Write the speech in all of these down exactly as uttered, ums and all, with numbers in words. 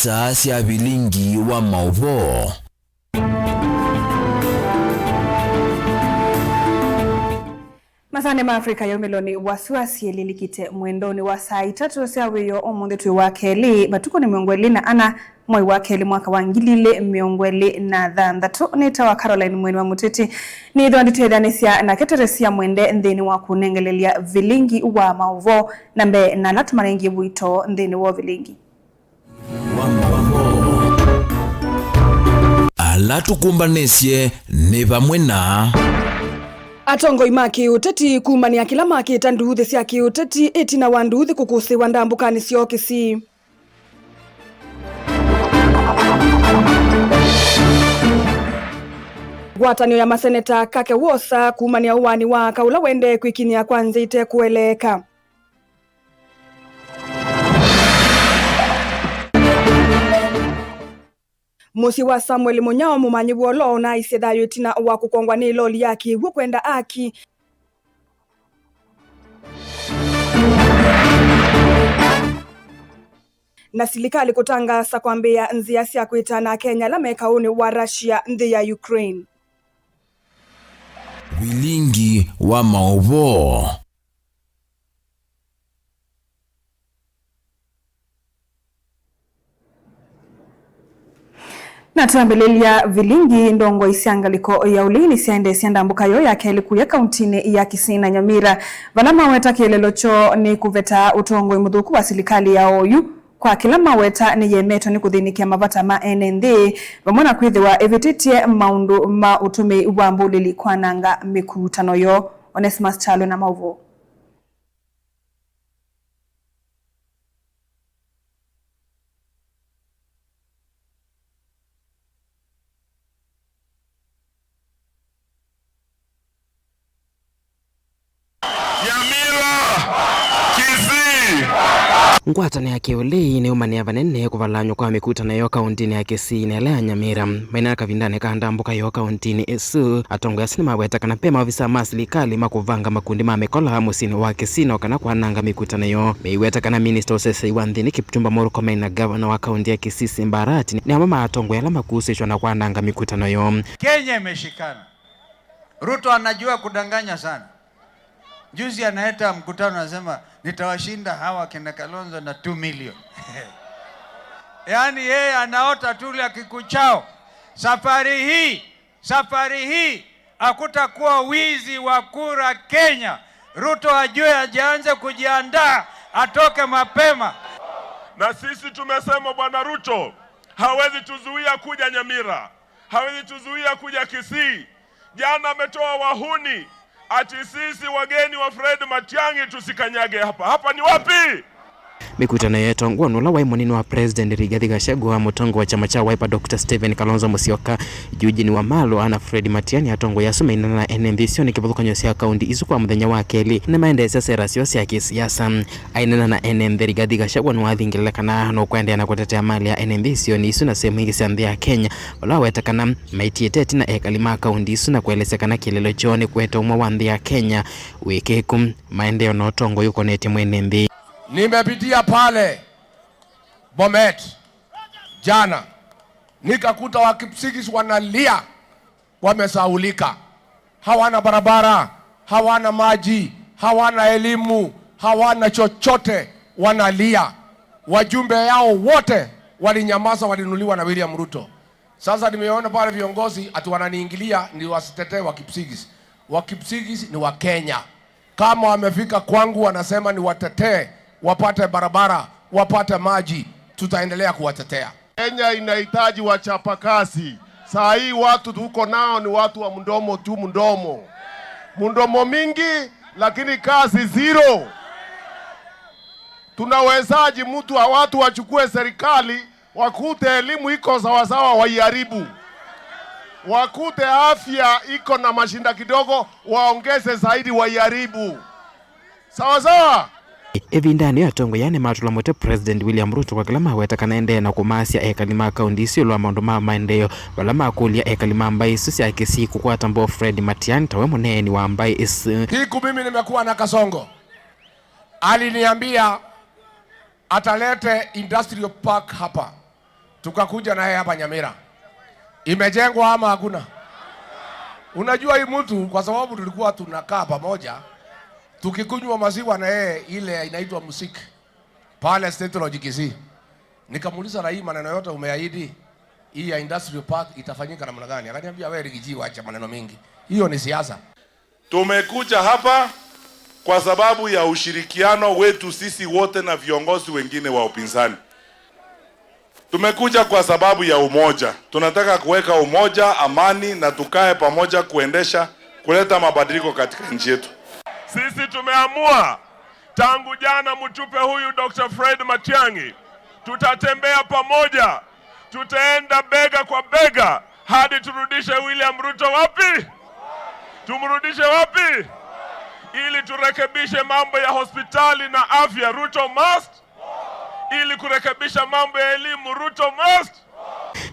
Saa sya vilingi wa maũvoo. Masaanĩ ma Afrika ya ũmĩlonĩ wa sua syĩlĩlikĩte mwendonĩ wa saa itatũ sya wĩoo ũmũnthĩ twĩ wa kelĩ, matukũ nĩ mĩongo ĩlĩ na ana, mwei wa kelĩ, mwaka wa ngili ilĩ mĩongo ĩlĩ na thanthatũ. Nĩtawa Caroline Mweni wa Mũteti. Nĩthwa nditetheanĩsya nake Teresia Mwende nthĩnĩ wa kũnengelelya vilingi wa maũvoo, na mbee na ala tũmanengie ũito nthĩnĩ wa vilingi. Ala tũkũmbanĩsye nĩ vamwe na atongoi ma kĩũteti kumanĩa kĩla makĩta nduuthĩ sya kĩũteti ĩtina wa nduuthĩ kũkũsĩĩwa ndambũkanĩ syoo Kisii. Ngwatanĩo ya maseneta Kake Wosa kumanĩa ũaani wa aka ũla ũendee kwĩkinyĩa kwa nzĩa ite kũeleeka. Mũsyĩ wa Samuel Mũnyao, mũmanyĩw'a ũla ũnaaisye thayũ ĩtina wa kũkongwa nĩ ĩloli ya kĩw'ũ kwenda aki. Na silikalĩ kũtangaasa kwambĩĩa nzĩa sya kwĩtana Akenya ala me kaũnĩ wa Russia nthĩ ya Ukraine. Vilingi wa maũvoo. Na twambĩlĩlya vilingi, ndongoi sya ngalĩko ya ũlei nĩsyaendeesya ndambũka yoo ya kelĩ kuya kauntinĩ ya Kisii na Nyamira, vala maweta kĩeleelo kyoo nĩ kũveta ũtongoi mũthũku wa silikalĩ ya oyu, kwa kĩla maweta nĩyemetwe nĩ kũthĩnĩkĩa mavata ma ene nthĩ, vamwe na kwĩthĩwa ĩvĩtĩtye maũndũ ma ũtũmĩi wa mbũlĩli kwananga mĩkutano yoo. Onesimus Kyalo na maũvoo. Nyamira, Kisii. Ngwatanĩo ya kĩũlei nĩyũmanĩa vanene kũvalany'a kwa mĩkutano yoo kauntinĩ ya Kisii na ĩla ya Nyamira. Maina kavindanĩ ka ndambũka yoo kauntinĩ ĩsu, atongoi asu nĩmaweta kana ve maovisa ma silikalĩ makũvanga makundi ma mĩkola mũsyĩnĩ wa Kisii na o kana kwananga mĩkutano yoo. Meiweta kana minista ũsesei wa nthĩnĩ Kipchumba Murkomen na gavana wa kaunti ya Kisii Simba Arati nĩ amwe ma atongoi ala makuusĩtw'e na kwananga mĩkutano yoo. Kenya imeshikana. Ruto anajua kudanganya sana. Juzi anaita mkutano, anasema, "Nitawashinda hawa kina Kalonzo na two million." Yaani yeye anaota tu ile kikuchao. Safari hii, safari hii hakutakuwa wizi wa kura Kenya. Ruto ajue, ajianze kujiandaa, atoke mapema. Na sisi tumesema Bwana Ruto hawezi tuzuia kuja Nyamira, hawezi tuzuia kuja Kisii. Jana ametoa wahuni ati sisi wageni wa Fred Matiang'i tusikanyage hapa. Hapa ni wapi? Mĩkutano yetongwa nĩ ũla waĩ mũnini wa President Rigathi Gachagua, mũtongoi wa kyama kya Wiper Doctor Stephen Kalonzo Musyoka, Eugene Wamalwa na Fred Matiang'i. Atongoi asu maineena na ene nthĩ isu nĩ kĩvathũkany'o sya kaunti isu kwa mũthenya wa kelĩ. Nĩmaendeesya sera syoo sya kĩsiasa. Aineena na ene nthĩ, Rigathi Gachagua nĩwathingĩlĩle kana nũkũendeea na kũtetea malĩ ya ene nthĩ isionĩ isu na sehemu ingĩ sya nthĩ ya Kenya, vala waweta kana maitiĩte ĩtina ekali ma kaunti isu na kũelesya kana kĩeleelo kyoo nĩ kũete ũmwe wa nthĩ ya Kenya wĩkĩku. Maendeeo na ũtongoi ũkonetye mwene nthĩ. Nimepitia pale Bomet jana, nikakuta Wakipsigis wanalia, wamesaulika. Hawana barabara, hawana maji, hawana elimu, hawana chochote, wanalia. Wajumbe yao wote walinyamaza, walinuliwa na William Ruto. Sasa nimeona pale viongozi ati wananiingilia ndio wasitetee Wakipsigis. Wakipsigis ni wa Kenya. Kama wamefika kwangu wanasema niwatetee, wapate barabara, wapate maji, tutaendelea kuwatetea. Kenya inahitaji wachapakazi. Saa hii watu tuko nao ni watu wa mdomo tu, mdomo. Mdomo mingi, lakini kazi zero. Tunawezaji mtu wa watu wachukue serikali, wakute elimu iko sawasawa, waiharibu. Wakute afya iko na mashinda kidogo, waongeze zaidi, waiharibu. Sawasawa? Ĩvindanĩ yĩu, atongoi aa nĩmatũla mũtĩ President William Ruto kwa kĩla maweta kana endee na kũmaasya ekali ma kaunti isu ĩũlũ wa maũndũ ma maendeeo, vala makũlya ekali ma mbaĩ isu sya Kisii kũkwata mboo Fred Matiang'i ta we mũneeni wa mbaĩ isu. Siku mimi nimekuwa na Kasongo, aliniambia atalete industrial park hapa. Tukakuja na yeye hapa Nyamira. Imejengwa ama hakuna? Unajua hii mtu, kwa sababu tulikuwa tunakaa pamoja, tukikunywa maziwa na yeye ile inaitwa Musik, pale State Lodge Kisii. Nikamuuliza, "Na hii maneno yote umeahidi, hii ya Industrial Park itafanyika namna gani?" Akaniambia, "Wewe Rigiji, wacha maneno mingi. Hiyo ni siasa." Tumekuja hapa kwa sababu ya ushirikiano wetu sisi wote na viongozi wengine wa upinzani. Tumekuja kwa sababu ya umoja. Tunataka kuweka umoja, amani, na tukae pamoja kuendesha, kuleta mabadiliko katika nchi yetu. Sisi tumeamua tangu jana mtupe huyu Doctor Fred Matiang'i, tutatembea pamoja, tutaenda bega kwa bega hadi turudishe William Ruto wapi? Tumrudishe wapi? Ili turekebishe mambo ya hospitali na afya, Ruto must. Ili kurekebisha mambo ya elimu, Ruto must.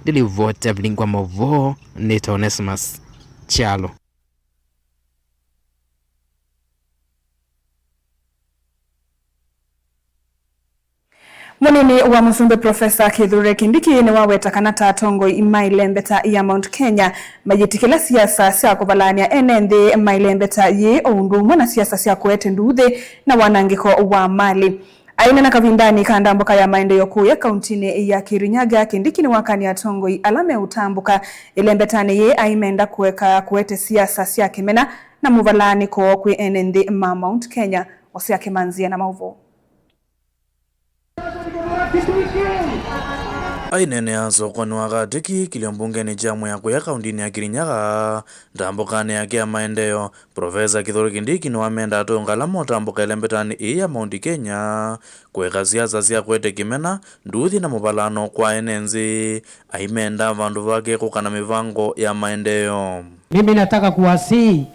Ndilivoti ya vilingwa mavoo nĩ ta Onesimus Kyalo. Mũnini wa Mũsumbĩ Profesa Kithure Kindiki nĩwaweta kana ta atongoi ma ĩlembeta ya Mount Kenya mayĩtĩkĩla siasa sya kũvalany'a ene nthĩ ma ĩlembeta yĩĩ, o ũndũ ũmwe na siasa sya kũete nduuthĩ na wanangĩko wa malĩ. Aineena kavindanĩ ka ndambũka ya maendeeo kũya kauntinĩ ya Kirinyaga, Kindiki nĩwakany'a atongoi ala meũtambũka ĩlembetanĩ yĩĩ aimenda kũeka kũete siasa sya kĩmena na mũvalaanĩko kwĩ ene nthĩ ma Mount Kenya. Osea Kĩmanzia na maũvoo. Aineenea sokonĩ wa Katĩ kĩkilyo mbungenĩ kya Mwea kũya kauntinĩ ya Kirinyaga, ndambũkanĩ yake ya maendeeo, Profesa Kithure Kindiki nĩwamenda atongoi ala motambũka ĩlembetanĩ ĩĩ ya Mount Kenya kũeka siasa sya kũete kĩmena, nduuthĩ na mũvalano kwa ene nthĩ, aimenda vandũ vake kũka na mĩvango ya maendeeo. Mimi nataka kuwasihi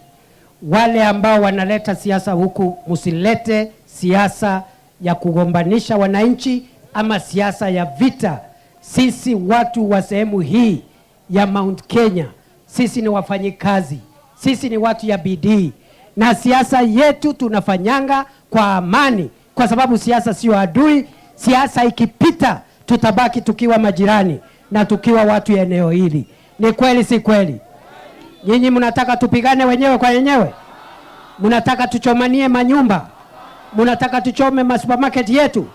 wale ambao wanaleta siasa huku, msilete siasa ya kugombanisha wananchi ama siasa ya vita. Sisi watu wa sehemu hii ya Mount Kenya, sisi ni wafanyikazi, sisi ni watu ya bidii, na siasa yetu tunafanyanga kwa amani, kwa sababu siasa sio adui. Siasa ikipita, tutabaki tukiwa majirani na tukiwa watu ya eneo hili. Ni kweli, si kweli? Nyinyi mnataka tupigane wenyewe kwa wenyewe? Mnataka tuchomanie manyumba? Mnataka tuchome masupermarket yetu?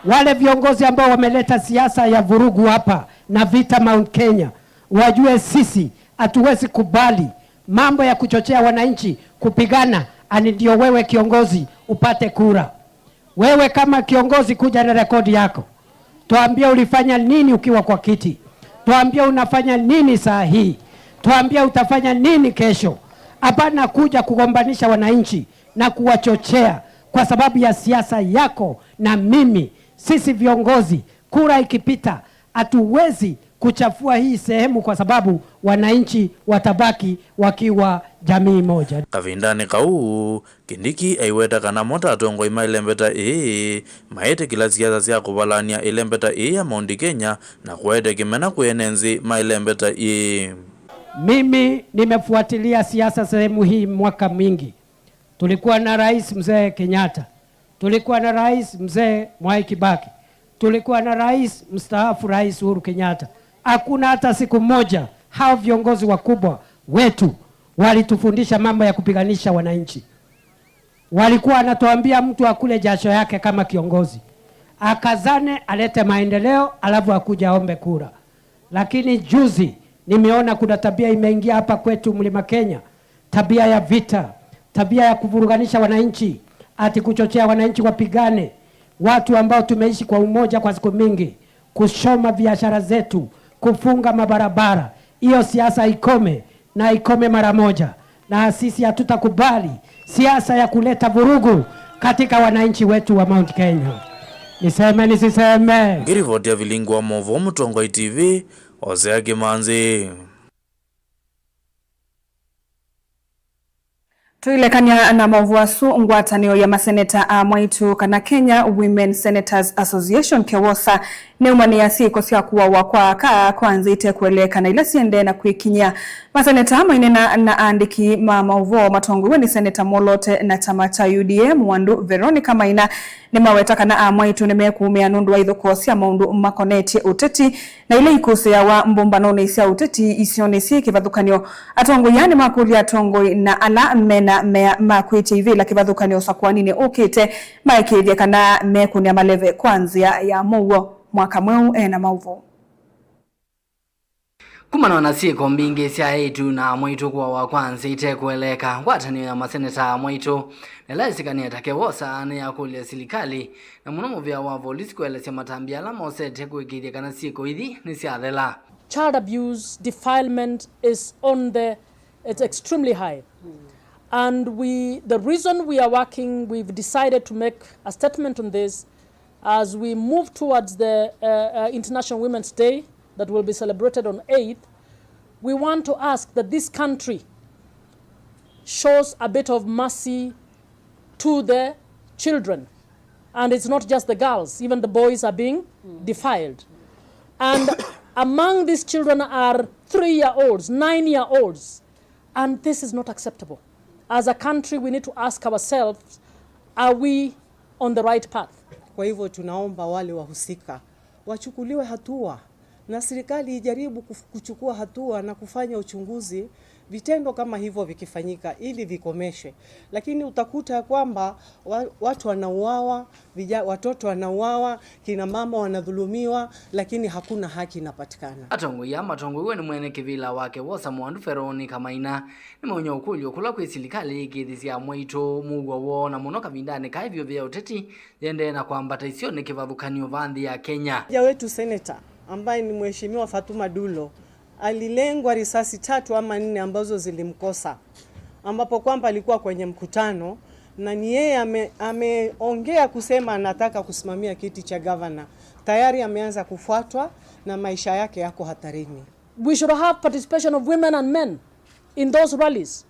Wale viongozi ambao wameleta siasa ya vurugu hapa na vita Mount Kenya, wajue sisi hatuwezi kubali mambo ya kuchochea wananchi kupigana, ani ndio wewe kiongozi upate kura. Wewe kama kiongozi, kuja na rekodi yako. Tuambie ulifanya nini ukiwa kwa kiti. Tuambie unafanya nini saa hii. Tuambie utafanya nini kesho. Hapana kuja kugombanisha wananchi na kuwachochea kwa sababu ya siasa yako na mimi. Sisi viongozi, kura ikipita, hatuwezi kuchafua hii sehemu kwa sababu wananchi watabaki wakiwa jamii moja. Kavindanĩ kau, Kindiki aiweta kana mo ta atongoi ma ĩlembeta ĩĩ maĩtĩkĩla siasa sya kũvalany'a ĩlembeta ĩĩ ya Mount Kenya na kũete kĩmena kwĩ ene nthĩ ma ĩlembeta ĩĩ. Mimi nimefuatilia siasa sehemu hii mwaka mingi. Tulikuwa na rais mzee Kenyatta, tulikuwa na rais mzee Mwai Kibaki, tulikuwa na rais mstaafu, Rais Uhuru Kenyatta. Hakuna hata siku moja hao viongozi wakubwa wetu walitufundisha mambo ya kupiganisha wananchi. Walikuwa wanatuambia mtu akule jasho yake kama kiongozi, akazane, alete maendeleo, alafu akuje aombe kura. Lakini juzi nimeona kuna tabia imeingia hapa kwetu Mlima Kenya, tabia ya vita, tabia ya kuvuruganisha wananchi, ati kuchochea wananchi wapigane, watu ambao tumeishi kwa umoja kwa siku mingi, kushoma biashara zetu, kufunga mabarabara. Hiyo siasa ikome, na ikome mara moja, na sisi hatutakubali siasa ya kuleta vurugu katika wananchi wetu wa Mount Kenya. Niseme nisiseme? Ngiripoti ya vilingi wa mauvoo Mũtongoi T V, Osea Kĩmanzi. Tũilekany'a na maũvoo asu, ngwatanĩo ya maseneta a mwaitũ kana Kenya Women Senators Association, KEWOSA, nĩumanĩaa syĩko sya kũawa kwa aka kwa nzĩa itekũeleeka na ila siendee na kwĩkinyĩa. Maseneta maineena na aandĩki ma maũvoo matongoew'e nĩ Seneta Mwolote na kyama kya U D A, Mwandu Veronica Maina, nĩmaweta kana a mwaitũ nĩmekũũmĩa nũndũ wa ithokoo sya maũndũ makonetye ũteti na ila ikũsĩawa mbũmbanonĩ sya ũteti isionĩ syĩ kĩvathũkany'o. Atongoi aa nĩmakũlya atongoi na ala mena mea ma kwĩtya ivĩla kĩvathũkany'o ũsakũaninĩ ũkĩte maĩkĩĩthye kana mekũnĩa maleve kwa nzĩa ya mũuo. Mwaka Mweũ ena maũvoo. Kumana na syĩko mbingĩ sya eĩtu na amwaitũ kũawa kwa nzĩa itekũeleeka, ngwatanĩo ya maseneta amwaitũ na ĩla yĩsĩkanĩe ta KEWOSA nĩyakũlya silikalĩ, na mũno mũvĩa wa volisi, kũelesya matambya ala mosete kũĩkĩĩthya kana syĩko ithi nĩsyathela. Child abuse, defilement is on the, it's extremely high. And we, the reason we are working, we've decided to make a statement on this as we move towards the, uh, uh, International Women's Day that will be celebrated on eighth. We want to ask that this country shows a bit of mercy to the children. And it's not just the girls, even the boys are being defiled. And among these children are three-year-olds, nine-year-olds. And this is not acceptable. As a country, we need to ask ourselves, are we on the right path? Kwa hivyo tunaomba wale wahusika wachukuliwe hatua, na serikali ijaribu kuf-, kuchukua hatua na kufanya uchunguzi vitendo kama hivyo vikifanyika ili vikomeshwe. Lakini utakuta ya kwamba wa-, watu wanauawa, vija-, watoto wanauawa, kina mama wanadhulumiwa, lakini hakuna haki inapatikana. Atongoi aa matongoew'e nĩ mwene kĩvĩla wa KEWOSA Mwandu Veronica Maina nĩmaũnya ũkũlyo kũla kwĩ silikalĩ yĩkĩĩthĩsye amwaitũ mũuo woo, na mũno kavindanĩ kaa ĩvyũvĩ ya ũteti yĩendee na kwambata isionĩ kĩvathũkany'o vaa nthĩ ya Kenya. Mmoja wetu senator ambaye ni Mheshimiwa Fatuma Dulo alilengwa risasi tatu ama nne ambazo zilimkosa, ambapo kwamba alikuwa kwenye mkutano na ni yeye ame-, ameongea kusema anataka kusimamia kiti cha gavana. Tayari ameanza kufuatwa na maisha yake yako hatarini. We should have participation of women and men in those rallies.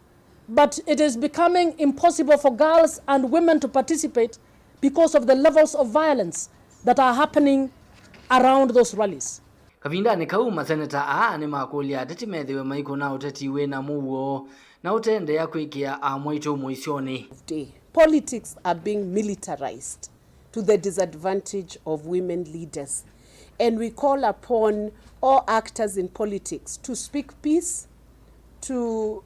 But it is becoming impossible for girls and women to participate because of the levels of violence that are happening around those rallies. Kavindanĩ kau, maseneta aa nĩmakũlya ateti methĩwe maikũna ũteti wĩ na mũuo na ũtendea kwĩkĩa amwaitũ mũisyonĩ. Day. Politics are being militarized to the disadvantage of women leaders. And we call upon all actors in politics to speak peace, to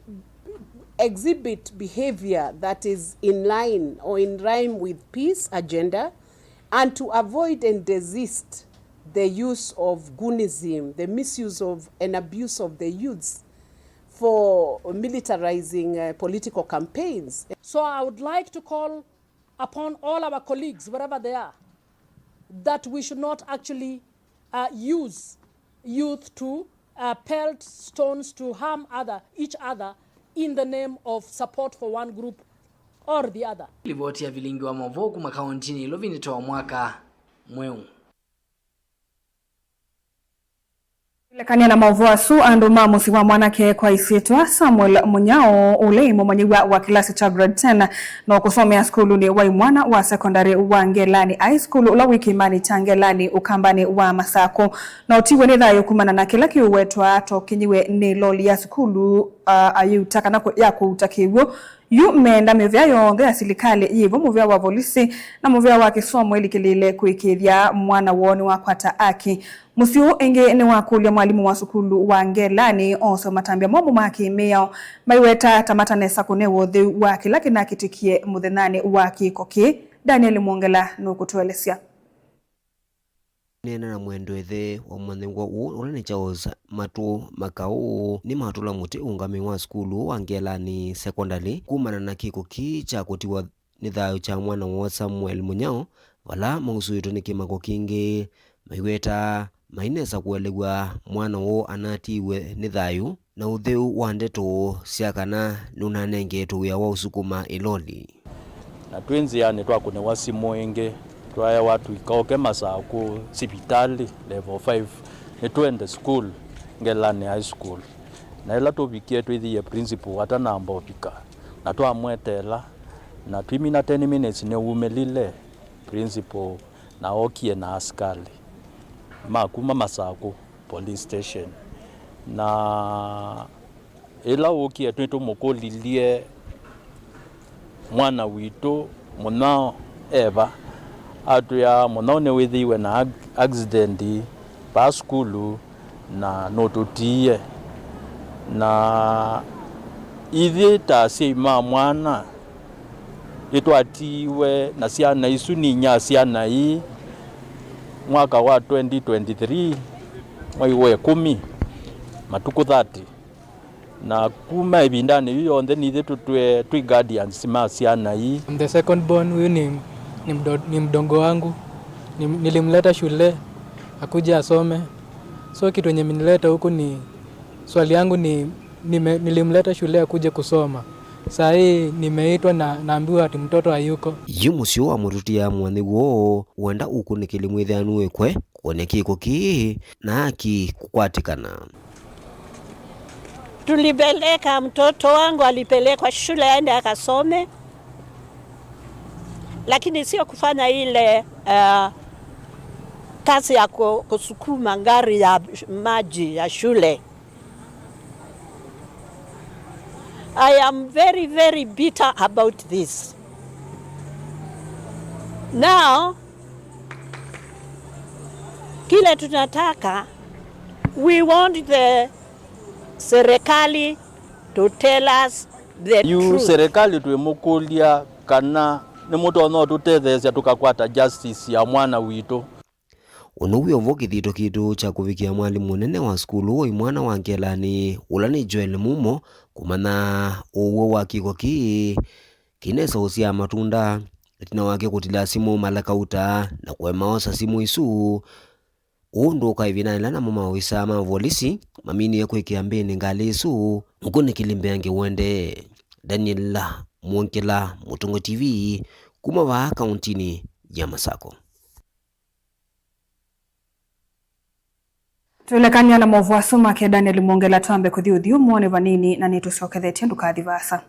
exhibit behavior that is in line or in rhyme with peace agenda, and to avoid and desist the use of goonism, the misuse of and abuse of the youths for militarizing, uh, political campaigns. So I would like to call upon all our colleagues, wherever they are, that we should not actually, uh, use youth to, uh, pelt stones to harm other, each other in the name of support for one group or the other. Livoti ya vilingi wa maũvoo kuma kauntinĩ Ilovi nĩ ta wa Mwaka Mweũ. Kũlekany'a na maũvoo asu, andũ ma mũsyĩ wa mwanake kwa ĩsyĩtwa Samuel Mũnyao, ũla wĩ mũmanyĩw'a wa kĩlasi kya grade ten na ũkũsomea sukulunĩ wa imwana wa sekondalĩ wa Ngelani High School, ũla wĩ kĩĩmanĩ kya Ngelani, Ũkambanĩ wa Masakũ, na ũtiwe nĩ thayũ kumana na kĩla kĩũwetwa ta ũkinyiwe nĩ loli ya sukulu, uh, ayĩuta kana kũ-, ya kũuta kĩw'ũ. Yu meenda mĩvĩa yonthe ya silikalĩ yĩ vo, mũvĩa wa volisi na mũvĩa wa kĩsomo ĩlikĩlĩĩle kũĩkĩĩthya mwana woo nĩwakwata aki. Mũsyĩ ũũ ĩngĩ nĩwakũlya mwalimũ wa sukulu wa Ngelani ose matambya momũ ma kĩ-mĩao, maiweta ta matanesa kũnewa ũtheu wa kĩla kĩnakĩtĩkie mũthenyanĩ wa kĩko kĩĩ. Daniel Mwongela nũkũtũelesya. Neena na mwendwa ĩthe wa mũmanyĩw'a ũũ, ũla nĩ Charles Matũ Makaũ, nĩmatũla mũtĩ ũũngamĩi wa sukulu wa Ngelani Sekondalĩ kumana na kĩko kĩĩ kya kũtiwa nĩ thayũ kya mwana woo Samuel Mũnyao, vala mausũĩtwe nĩ kĩmako kingĩ, maiweta mainesa kũelew'a mwana woo anatiiwe nĩ thayũ na ũtheu wa ndeto sya kana nũnanengetwe wĩa wa ũsukuma ĩloli. Na twĩ nzĩanĩ twakũnĩwa simũ ĩngĩ, twaewa tũikaũke Masakũ sivitalĩ level five, nĩtwende school, Ngelani High School. Na ĩla tũvikie, twĩthĩie principal atanamba ũvika. Na twamweteela, na twimina ten minutes nĩwumĩlile principal na ookie na asikalĩ ma kuma Masakũ police station. Na ĩla wũkie nĩtũmũkũlilye mwana witũ Mũnyao e va, atwĩa Mũnyao nĩwĩthĩiwe na ac-, accident vaa sukulu na nũtũtiie. Na ithyĩ ta asyai ma mwana, nĩtwatiiwe na syana isu, ninya syana ii mwaka wa twenty twenty-three, mwei wa ĩkũmi, matukũ thirty. Na kuma ĩvindanĩ yu yonthe, nithyĩ tũtwĩe twĩ guardians ma syana ii. I'm the second born, huyu ni, ni, mdo, ni mdogo wangu. Ni, nilimleta shule akuje asome. So kitu yenye imenileta huku ni, swali yangu ni, nime, nilimleta shule akuje kusoma. Saa hii nimeitwa na naambiwa ati mtoto hayuko. Yu mũsyĩ wa mũtutia mwana woo wenda ũkunĩkĩli mwĩthĩanu wĩkwe kũkonya kĩko kĩĩ na aki kũkwatĩkana. Tulipeleka, mtoto wangu alipelekwa shule aende akasome, lakini sio kufanya ile, eh, kazi ya ku-, kusukuma gari ya maji ya shule. I am very, very bitter about this. Now, kile tunataka, we want the serikali to tell us the truth. Yu serikali twĩmũkũlya kana nĩmũtonya ũtũtetheesya tũkakwata justice ya mwana witũ. Ũnũ wĩ o vo kĩthito kitũ kya kũvikĩa mwalimũ mũnene wa sukulu ũũ mwana wa Ngelanĩ, ũla nĩ Joel Mumo, kũmanya ũw'o wa kĩko kĩĩ kĩnesa ũsyaa matunda, ĩtina wake kũtila simũ mala kauta na kũema osa simũ isu. Ũũ ndũka ĩvindanĩ yĩla namo maovisaa ma volisi maminie kwĩkĩa mbĩnĩ ngalĩ ĩsu, ũkunĩkĩli mbeange ũendee. Daniel Mwongela, Mũtongoi T V, kuma vaa kauntinĩ ya Masako. Tũilekany'a na maũvoo asu make Daniel Mwongela, twambe kũthi ũthyũmũonĩ vanini na nĩtũsyokethetye, ndũkathi vaasa.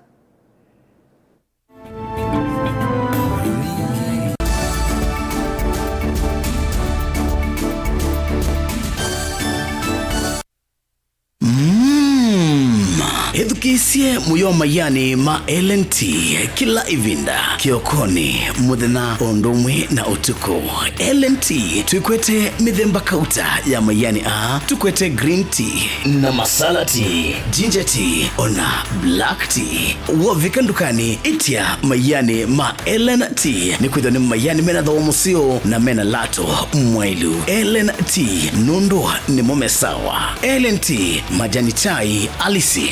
Mm. Ĩthukĩĩsye mũyo maianĩ ma L N T kĩla ĩvinda, kĩokonĩ, mũthenya, o ũndũ ũmwe na ũtukũ. L N T twĩkwete mĩthemba kauta ya maianĩ aa, tũkwete green tea na masala tea, ginger tea, ona black tea. Wovika ndukanĩ, ĩtya maianĩ ma L N T, nĩkwĩthĩwa nĩ maianĩ mena thooa mũseo na mena lato mwaĩlu. L N T, nũndũ nĩmo me sawa. L N T, majani chai halisi.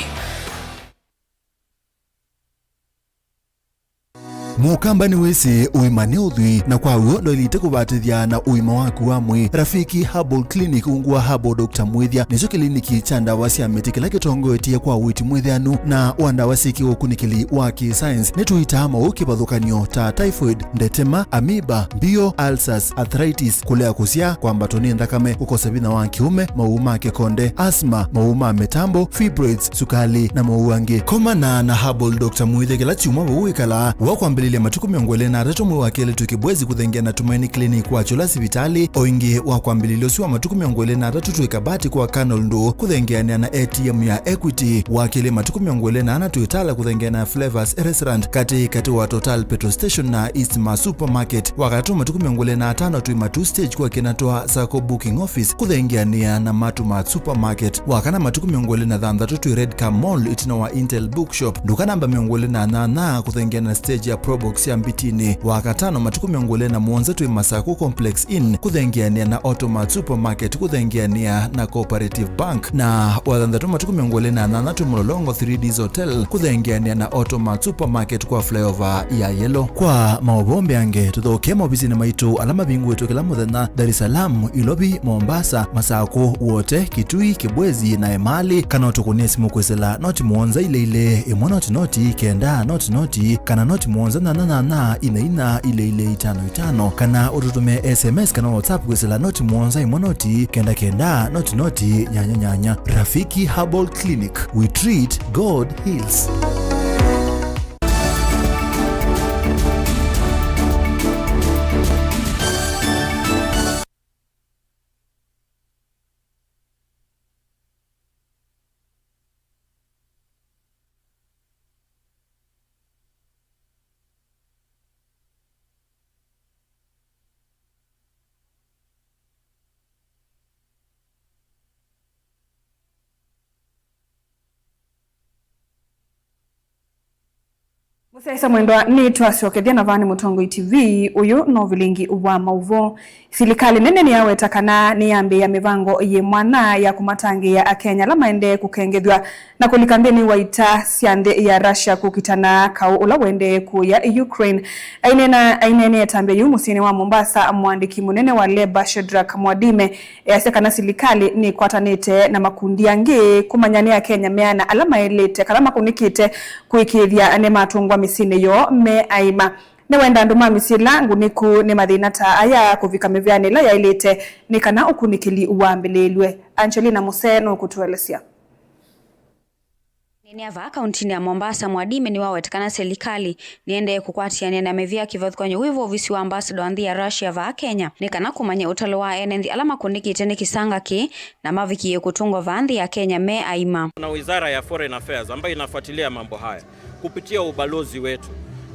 Mũkamba nĩwĩsĩ ũima nĩ ũthwii, na kwa w'o ndwaĩlĩte kũvatĩthya na ũima waku wa mwĩĩ. Rafiki Herbal Clinic, ungu wa Herbal Doctor Mwĩthya, nĩkyo kĩliniki kya ndawa sya mĩtĩ kĩla kĩtongoetye kwa ũiiti mwĩthĩanu na wa ndawa syĩkĩwe ũkunĩkĩli wa kĩ-science. Nĩtũitaa maũũ kĩvathũkany'o ta typhoid, ndetema, amoeba, mbio, ulcers, arthritis, kũlea kũsyaa, kwambatwa nĩ nthakame, kũkosa vinya wa kĩũme, maũũ ma kĩkonde, asthma, maũũ ma mĩtambo, fibroids, sukalĩ, na maũũ angĩ. Komana na Herbal Doctor Mwĩthya kĩla kyumwa vau wĩkalaa. Wa kwambĩlĩlya matukũ mĩongo ĩlĩ na atatũ mwei wa kelĩ twĩ Kĩbwezi kũthengeana na Tumaini Clinic wa Kyũla sivitalĩ. O ĩngĩ, wa kwambĩlĩlya ũsu wa matukũ mĩongo ĩlĩ na atatũ twĩ Kabati kwa Colonel Ndũ kũthengeanĩa na A T M ya Equity. Wa kelĩ, matukũ mĩongo ĩlĩ na ana twĩ Tala kũthengeana na Flavors Restaurant katĩ katĩ wa Total Petrol Station na East Mart Supermarket. Wa katatũ, matukũ mĩongo ĩlĩ na atano twĩ Matuu Stage kwa Kinatwa Sacco Booking Office kũthengeanĩa na Matuu Mart Supermarket. Wa kana, matukũ mĩongo ĩlĩ na thanthatũ twĩ Red Car Mall ĩtina wa Intel Bookshop, nduka namba mĩongo ĩlĩ na nyanya kũthengeana na stage ya Probox ya Mbitinĩ. Wa katano, matukũ mĩongo ĩlĩ na mũonza twĩ Masakũ Complex Inn kũthengeanĩa na Automart Supermarket kũthengeanĩa na Cooperative Bank. Na wa thanthatũ, matukũ mĩongo ĩlĩ na nyanya twĩ Mlolongo three Ds Hotel kũthengeanĩa na Automart Supermarket kwa flyover ya Yellow. Kwa maũvoo mbeange, tũthokee maovisinĩ maitũ ala mavingũĩtwe kĩla mũthenya, Dar es Salaam, Ilovi, Mombasa, Masakũ, Wote, Kitui, Kibwezi, na Emali, kana ũtũkũnĩe simũ kwĩsĩla noti mũonza ilĩ ilĩ, ĩmwe noti noti, kenda noti noti, kana noti mũonza nyanya nyanya, ina ina, ilĩ ilĩ, itano itano, kana ũtũtũmĩe S M S kana WhatsApp kwĩsĩla noti mũonza ĩmwe noti, kenda kenda, noti noti, nyanya nyanya. Rafiki Herbal Clinic, we treat, God heals. Mũsyaĩĩsya mwendwa, nĩtwasyokethya na vaa nĩ Mũtongoi T V. Ũyũ no vilingi wa maũvoo. Silikalĩ nene nĩyaweta kana nĩyambĩĩa mĩvango yĩ mwanya ya kũmatangĩĩa Akenya ala maendee kũkengethw'a na kũlika nthĩnĩ wa ita sya nthĩ ya Russia kũkitana kaũ ũla ũendee kũya Ukraine. Aineena, aineenea ĩtambya yĩu mũsyĩnĩ wa Mombasa, mũandĩki mũnene wa Labour Shadrack Mwadime easya kana silikalĩ nĩkwatanĩte na makundi angĩ kũmanya nĩ Akenya meana ala maĩlĩte kana makũnĩkĩte kũĩkĩĩthya nĩmatũngwa mĩsyĩnĩ yoo me aima. Nĩwenda andũ ma mĩsyĩ ĩla ngunĩku nĩ mathĩna ta aya kũvika mĩvĩanĩ ĩla yaĩlĩte nĩ kana ũkunĩkĩli wambĩlĩĩlw'e. Angelina Muse nũkũtũelesya. Nĩnĩa vaa kauntinĩ ya Mombasa, Mwadime nĩwaweta kana silikalĩ nĩendee kũkwatĩanĩa na mĩvĩa kĩvathũkany'o wĩ vo ovisi wa ambassador wa nthĩ ya Russia vaa Kenya nĩ kana kũmanya ũtalo wa ene nthĩ ala makũnĩkĩte nĩ kĩsanga kĩĩ na mavikie kũtũngwa vaa nthĩ ya Kenya me aima. Na Wizara ya Foreign Affairs ambayo inafuatilia mambo haya kupitia ubalozi wetu.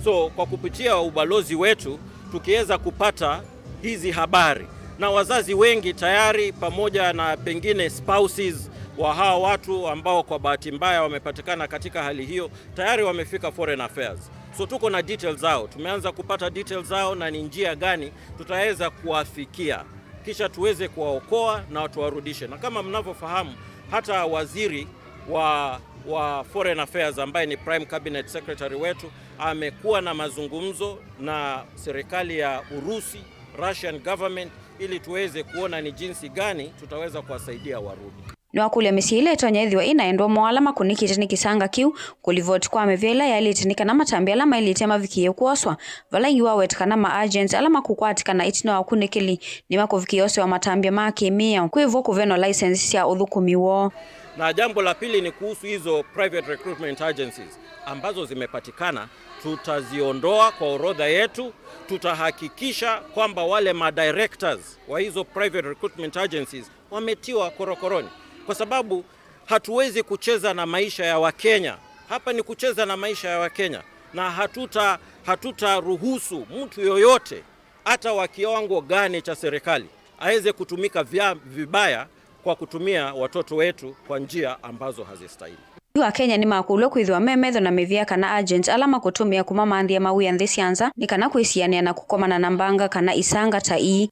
So, kwa kupitia ubalozi wetu tukiweza kupata hizi habari, na wazazi wengi tayari pamoja na pengine spouses wa hawa watu ambao kwa bahati mbaya wamepatikana katika hali hiyo, tayari wamefika Foreign Affairs. So tuko na details zao, tumeanza kupata details zao na ni njia gani tutaweza kuwafikia, kisha tuweze kuwaokoa na tuwarudishe. Na kama mnavyofahamu, hata waziri wa, wa Foreign Affairs ambaye ni Prime Cabinet Secretary wetu amekuwa na mazungumzo na serikali ya Urusi, Russian government, ili tuweze kuona ni jinsi gani tutaweza kuwasaidia warudi. Nĩwakũlya mĩsyĩ ĩla ĩtonya ĩthĩwa ĩna endwa moo ala makũnĩkĩte nĩ kĩsanga kĩu, kũlivoti kwa mĩvĩa ĩla yaĩlĩte nĩ kana matambya ala maĩlĩte mavikĩĩe kwoswa, vala ĩngĩ waweta kana ma agents ala makũkwatĩkana ĩtina wa ũkunĩkĩli nĩmakũvikĩĩa ũseo wa matambya ma kĩmĩao, kwĩ vo kũvenwa license sya ũthũkũmi woo. Na jambo la pili ni kuhusu hizo private recruitment agencies ambazo zimepatikana, tutaziondoa kwa orodha yetu. Tutahakikisha kwamba wale madirectors wa hizo private recruitment agencies wametiwa korokoroni, kwa sababu hatuwezi kucheza na maisha ya Wakenya. Hapa ni kucheza na maisha ya Wakenya, na hatuta, hatutaruhusu mtu yoyote, hata wa kiwango gani cha serikali, aweze kutumika vya, vibaya kwa kutumia watoto wetu kwa njia ambazo hazistahili. Yu Akenya nĩmakũlw'a kwĩthĩwa me metho na mĩvĩa kana agent ala makũtũmĩa kũmamanthĩa mawĩa nthĩ sya nza nĩ kana kwĩsianĩa na kũkomana na mbanga kana isanga ta ii.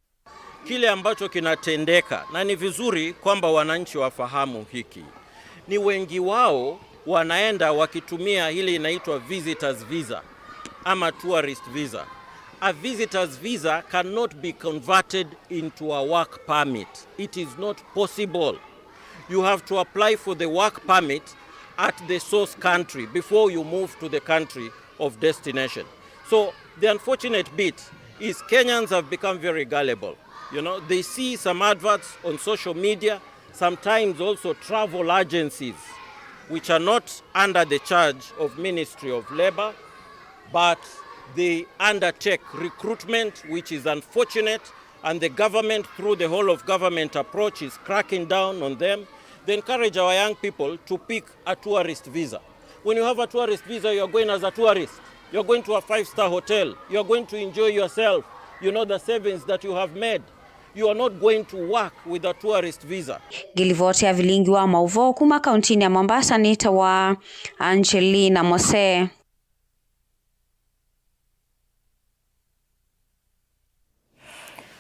Kile ambacho kinatendeka, na ni vizuri kwamba wananchi wafahamu hiki, ni wengi wao wanaenda wakitumia ile inaitwa visitors visa ama tourist visa. A visitor's visa cannot be converted into a work permit. It is not possible. You have to apply for the work permit at the source country before you move to the country of destination. So the unfortunate bit is Kenyans have become very gullible. You know, they see some adverts on social media, sometimes also travel agencies, which are not under the charge of Ministry of Labor, but they undertake recruitment, which is unfortunate, and the government, through the whole of government approach, is cracking down on them. They encourage our young people to pick a tourist visa. When you have a tourist visa, you are going as a tourist. You are going to a five-star hotel. You are going to enjoy yourself. You know the savings that you have made. You are not going to work with a tourist visa. Ngĩlivoti ya vilingi wa maũvoo kuma kauntinĩ ya Mombasa nĩtawa Angelina Mose.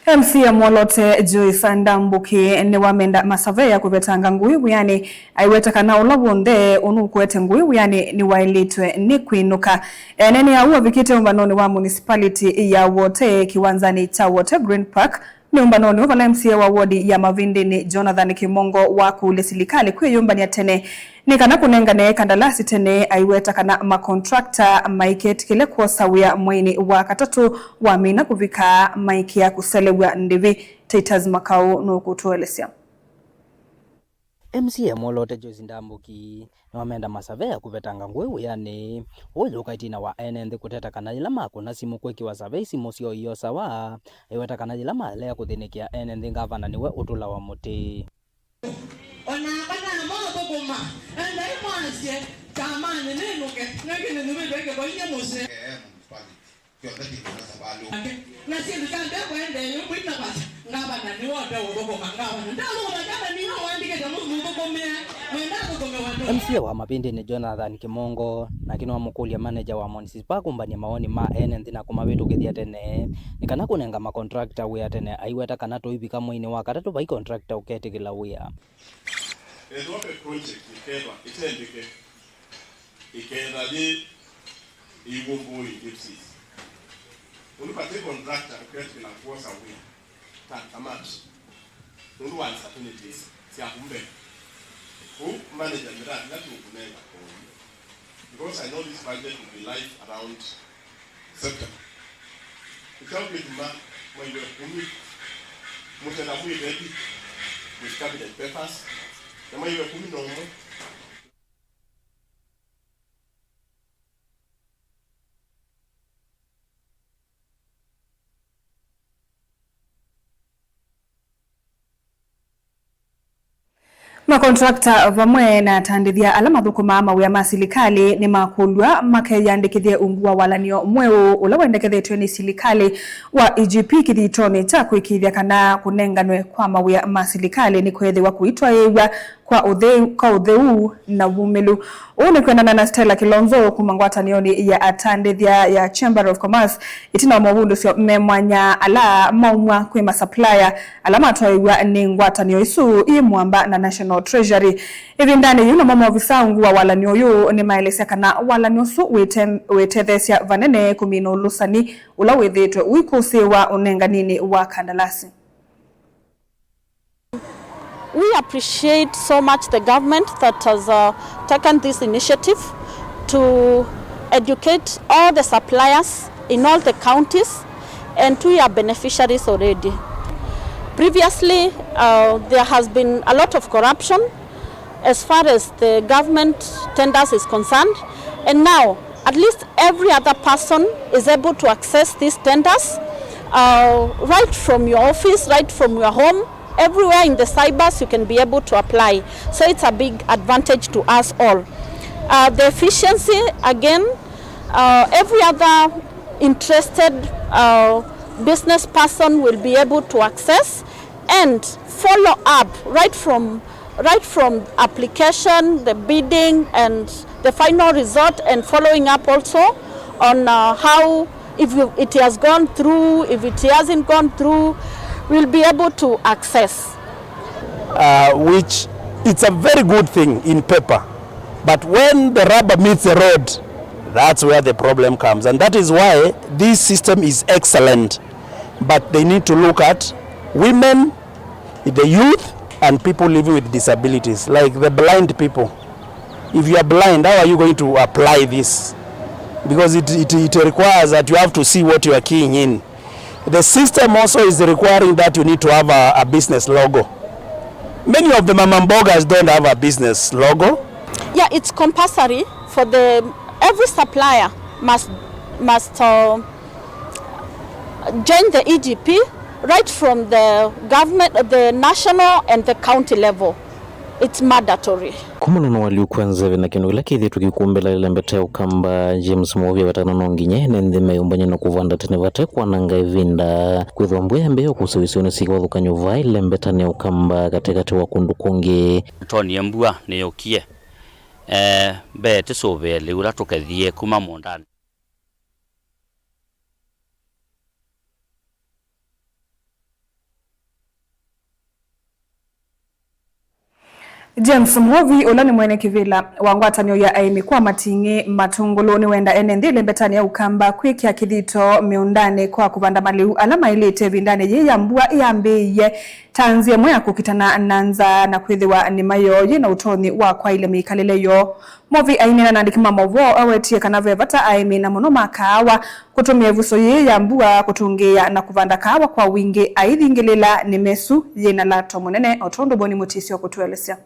M C A mwolote Joyce Ndambuki nĩwamenda masavea kũvetanga ngũĩ wĩanĩ, aiweta kana ũla w'onthe ũnũkwete ngũĩ wĩanĩ nĩwaĩlĩtwe nĩ kwĩnũka. Eneenea ũu avikĩte ũmbanonĩ wa municipality ya Wote, kĩwanzanĩ kya Wote Green Park, nĩ ũmbanonĩ ũũ vala M C A wa wodi ya Mavindini Jonathan Kimongo wakũlya silikalĩ kwĩyũmbany'a tene nĩ kana kũnengane kandalasi tene, aiweta kana makontrakta maiketĩkĩle kwosa wĩa mweinĩ wa katatũ wa mĩina kũvika maikĩa kũselew'a ndĩvi. Titus Makau nũkũtũelesya. M C A mwolote Joyce Ndambuki nĩwamenda masavea kũvetanga ngũĩ wĩanĩ ũũ yũka ĩtina wa ene nthĩ kũteta kana yĩla makũna simũ kwĩkĩwa savei simũ syoo iosawa, aiweta kana yĩla malea kũthĩnĩkĩa ene nthĩ ngavana nĩwe ũtũlawa mũtĩ. O nakwa namathũkũma, endai mwasye kyamanĩ nĩnũke, nĩngĩ nĩnũvĩtwe kĩvoinĩ mũsyĩ. Kĩonthe kĩkũna savalũ. Ake, Na syĩndũ sya mbee kũendeea yu, mwĩna vata. Ngavana nĩwe ũteũthũkũma, ngavana ndathũkũma, ngavana nĩwe ũandĩkĩte mũthũkũmĩe, mwenda athũkũme wendo. M C A wa Mavindĩnĩ Jonathan Kĩmongo nake nĩwamũkũlya maneja wa Moncis Park kũmbany'a maoni ma ene nthĩ na kũmavĩtũkĩthya tene nĩ kana kũnenga makontrakta wĩa tene, aiweta kana tũivika mweinĩ wa katatũ vai kontrakta ũketĩkĩla wĩa. Ethĩwa ve project ĩkethwa ĩtembĩke, ĩketha yĩ ĩiw'ũ mbũĩ Gypsies. Ũndũ vate contractor ũketĩkĩla kwosa wĩa ta Kamat nũndũ wa uncertainties sya kũu mbee. Kwoou manager mĩraa ĩla tũkũnenga kwoou, because I know this budget will be live around September. Nĩ kyaũ kĩtuma mwai wa ĩkũmi mũtenda mwĩ ready with cabinet papers, na mwai wa ĩkũmi na ũmwe Makontrakta vamwe na atandĩthya ala mathũkũmaa mawĩa ma silikalĩ nĩmakũlw'a makeyĩandĩkĩthye ungu wa walan'yo mweũ ũla wendekethetw'e nĩ silikalĩ wa E G P kĩthitonĩ kya kũĩkĩĩthya kana kũnenganwe kwa mawĩa ma silikalĩ nĩkweethĩwa kũitwaĩĩw'a kwa ũtheu, kwa ũtheu na wumĩlu. Ũu nĩ kwendana na Stella Kilonzo kuma ngwatanĩonĩ ya atandĩthya ya Chamber of Commerce, ĩtina wa movundũsyo me mwanya ala maumw'a kwĩ ma supplier ala matwaĩw'a nĩ ngwatanĩo ĩsu yĩ mũamba na National Treasury. Ĩvindanĩ yĩu namo maovisa ungu wa walan'yo ũyũ nĩmaelesya kana walan'yo ũsu wĩte-, wĩtetheesya vanene kũmina ũlũsani ũla wĩthĩĩtwe ũikũsĩĩwa ũnenganinĩ wa kandalasi. We appreciate so much the government that has, uh, taken this initiative to educate all the suppliers in all the counties, and we are beneficiaries already. Previously, uh, there has been a lot of corruption as far as the government tenders is concerned, and now at least every other person is able to access these tenders, uh, right from your office, right from your home, everywhere in the cybers you can be able to apply. So it's a big advantage to us all. Uh, the efficiency, again, uh, every other interested, uh, business person will be able to access and follow up right from, right from application, the bidding, and the final result, and following up also on, uh, how, if you, it has gone through, if it hasn't gone through, we'll be able to access. Uh, which, it's a very good thing in paper, but when the rubber meets the road, that's where the problem comes, and that is why this system is excellent, but they need to look at women, the youth, and people living with disabilities, like the blind people. If you are blind, how are you going to apply this? Because it, it, it requires that you have to see what you are keying in. The system also is requiring that you need to have a, a business logo. Many of the mama mbogas don't have a business logo. Yeah, it's compulsory for the, every supplier must, must, uh, join the E G P right from the government, the national and the county level. It's mandatory. Kumana na waliu kwa nzeve na kĩndũ kĩla kĩthĩtwe kĩkumbĩla ĩlembeta ya Ũkamba, James Mwovi awetana no nginya ene nthĩ meyũmbany'e na kũvanda tene vate kwananga ĩvinda. Kwĩthwa mbua ya mbee ya kũsa isionĩ syĩ kĩvathũkany'o vaa ĩlembeta ya Ũkamba katĩkatĩ wa kũndũ kũngĩ. Nĩtwonie mbua nĩyũkie, eh, mbee tĩsũvĩe lĩu ũla tũkethie kuma mũũndanĩ. James Mwovi, ũla nĩ mwene kĩvĩla wa ngwatanĩo ya aĩmi kwa Mating'ĩ Matũngũlũ, nĩwenda ene nthĩ ĩlembetanĩ ya Ũkamba kwĩkĩa kĩthito mĩũndanĩ kwa kũvanda malĩu ala maĩlĩte ĩvindanĩ yĩĩ ya mbua yambĩĩie, ta nzĩa ĩmwe ya kũkitana na nzaa na kwĩthĩwa nĩma yoo yĩ na ũtonyi wa kwaĩlya mĩkalĩle yoo. Mwovi aineena na andĩki ma maũvoo awetie kana ve vata aĩmi na mũno ma kaawa kũtũmĩa ĩvuso yĩĩ ya mbua kũtũngĩĩa na kũvanda kaawa kwa wingĩ aithingĩlĩla nĩma ĩsu yĩ na lato mũnene, o tondũ Boni Mũtisi ũkũtũelesya.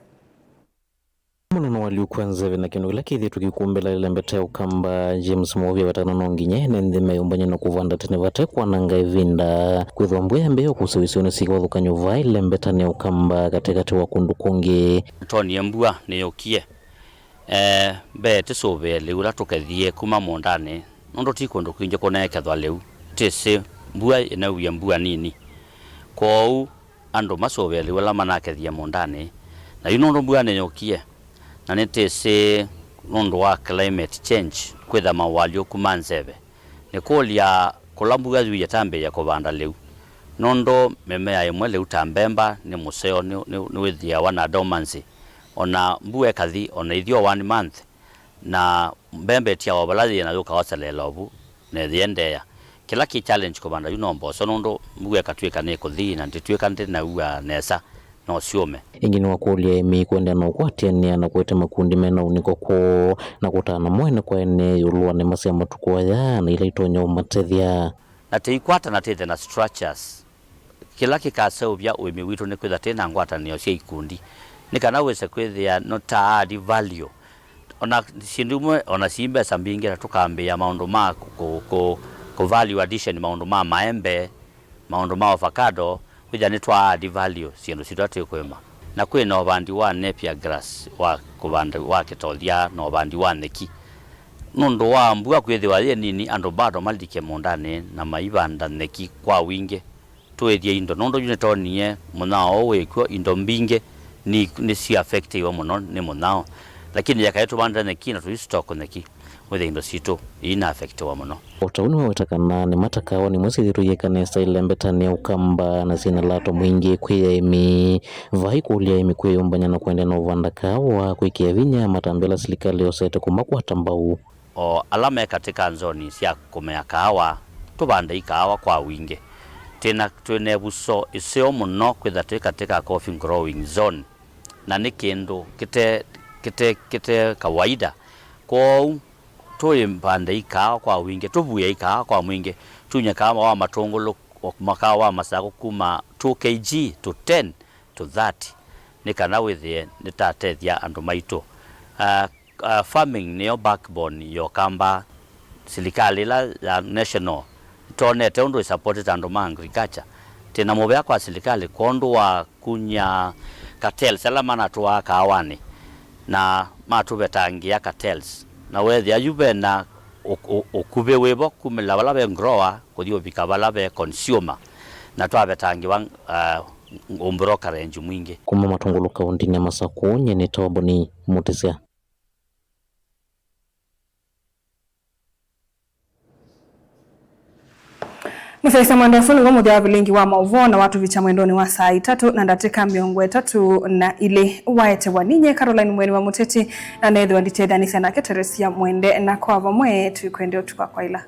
Mũno nĩwaliũkw'a nzeve na kĩndũ kĩla kĩthĩtwe kĩkumbĩla ĩlembeta ya Ũkamba, James Mwovi awetana no nginya ene nthĩ meyũmbany'e na kũvanda tene vate kwananga ĩvinda. Kwĩthwa mbua ya mbee ya kũsa isionĩ syĩ kĩvathũkany'o vaa ĩlembeta ya Ũkamba katĩkatĩ wa kũndũ kũngĩ. Nĩtwonie mbua nĩyũkie. Eh, mbee tĩsũvĩe lĩu ũla tũkethie kuma mũũndanĩ, nũndũ ti kũndũ kwingĩ kũneekethwa lĩu. Tĩsĩ Mbua ĩnauie mbua nini, kwoou andũ masũvĩe lĩu ala manakethie mũũndanĩ. Na yu nũndũ mbua nĩyũkie, na nĩtĩsĩ nũndũ wa climate change kwĩtha maualyũku ma nzeve, nĩkũlya kũla mbua yu yĩtambĩĩe kũvanda lĩu, nũndũ mĩmea ĩmwe lĩu ta mbemba nĩ mũseo, nĩ, nĩ, nĩwĩthĩawa na dormancy. Ona mbua ĩkathi, ona ĩthyũa one month, na mbemba ĩtiawa vala yĩĩ na yũka oseleela ovu, na ĩyĩendeea. Kĩla kĩ challenge kũvanda yu no mboso, nũndũ mbua ĩkatw'ĩka nĩkũthi na ndĩtw'ĩka ndĩnaua nesa, no syũme. Ĩngĩ nĩwakũlya aĩmi kũendeea na ũkwatĩanĩa na kũete makundi mena ũnĩko kwoo na kũtaana mwene kwa ene ĩũlũ wa nĩma sya matukũ aya na ila itonya ũmatethya. Na tĩikwatana twĩthe na structures. Kĩla kĩkaseũvya ũĩmi witũ nĩ kwĩtha twĩ na ngwatanĩo sya ikundi, nĩ kana wĩse kwĩthĩa nũta add value. Ona syĩndũ imwe, ona si mbesa mbingĩ, na tũkambĩĩa maũndũ ma kũ, kũ, kũ, kũ value addition, maũndũ ma maembe, maũndũ ma avocado, kwĩthĩa nĩtwa add value syĩndũ sitũ twĩ kũĩma. Na kwĩ na ũvandi wa napier grass wa kũvanda wa kĩtothya na ũvandi wa nyeki. Nũndũ wa mbua kwĩthĩwa yĩ nini, andũ bado malike mũũndanĩ na maivanda nyeki kwa wingĩ. Tũĩthye indo, nũndũ yu nĩtwonie mũnyao ũũ wĩkw'o, indo mbingĩ nĩ, nĩsiaffectiwe mũno nĩ mũnyao. Lakini yakaĩ tũvandĩte nyeki na tũistock nyeki, wĩthĩa indo sitũ iina affectiwa mũno. O ta ũu nĩwaweta kana nĩma ta kaawa nĩmwe syĩthĩtwe iyĩka nesa ĩlembetanĩ ya Ũkamba na syĩna lato mwingĩ kwĩ aĩmi. Vai kũlya aĩmi kwĩyũmbany'a na kũendeea na ũvanda kaawa kwĩkĩa vinya matambya ala silikalĩ yosete kũmakwata mbau. O ala me katĩ ka nzoni sya kũmea kaawa, tũvandei kaawa kwa wingĩ. Twĩna, twĩna ĩvuso ĩseo mũno kwĩtha twĩ katĩ ka coffee growing zone, na nĩ kĩndũ kĩte, kĩte, kĩte kawaida. Kwoou tũĩvandei kaawa kwa wingĩ, tũvuĩei kaawa kwa mwingĩ, tunye kaawa wa matũngũlũ, o kaawa wa masakũ kuma two K G to ten to thirty, nĩ kana wĩthĩe nĩtatethya andũ maitũ. Ah, ah, farming nĩyo backbone ya Ũkamba. Silikalĩ ĩla ya national tonete ũndũ ĩsupportĩte andũ ma agriculture. Twĩna mũvea kwa silikalĩ kwondũ wa kunya cartels ala manatũaa kaawanĩ na matũvetangĩa cartels. Na weethĩa yu vena ũ-, ũ-, ũkuvĩ wĩvo kumĩla vala ve grower kũthi ũvika vala ve consumer, na twavetangĩwa, ah, ũmbrokerage mwingĩ. Kuma Matũngũlũ kaũntĩnĩ ya Masakũ, nyie nĩ Toboni Mũtĩsya. Mũsyaĩĩsya mwendwa, ũsu nĩguo mũthya wa vilingi wa maũvoo na watũvikya mwendonĩ wa saa itatũ na ndatĩka mĩongo ĩtatũ na ilĩ. Waetewa ninyie Caroline Mweni wa Mũteti, na neethĩwa nditetheanĩsya nake Teresia Mwende, na kwa vamwe tũikwendea ũtukũ wa kwaĩla.